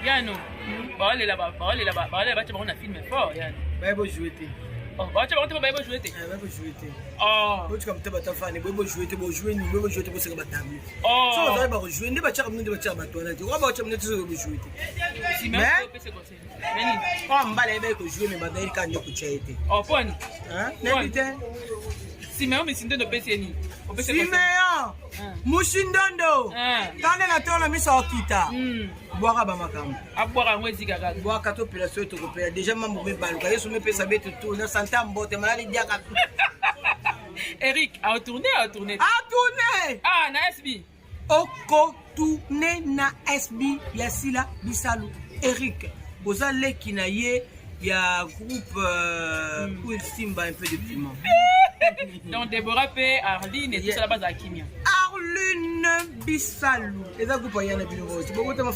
Yano baolela baolela baolela batya bango na film fort yano. Baye bojouer te. Oh, batya bango te po baye bojouer te. Eh, baye bojouer te. Oh. Botika motema bata fani boye bojouer te, bojouer nini? Boye bojouer te, boseka batableau. Oh. So bazali bakojouer nde batyaka bino, nde batyaka bato wana te. Oka batya bino te soki bojouer te. Si mais opesa conseil. Nani? Oyo mbala yebaki kojouer mais bazali kaka nde kotya ye te. Oh, poni. Nayebi te. Simeon Misindondo opesi ye nini? Opesi ye conseil. Simeon Mushindondo kande na tolo miso okita. Bwaka bamakambo. Abwaka yango ezika kaka. Bwaka topela soki tokopela deja mambo mebaluka yesu mepesa betu tu na santa mbote malali diaka. Eric atourne atourne. Atourne. Ah, na SB. Okotourne na SB ya Sila Bisalu. Eric boza leki na ye ya groupe où Simba un peu de piment. Donc Déborah pe Arline et tout ça là bazala kimia. Arline Bisalu eza groupe ya na bino bokotama.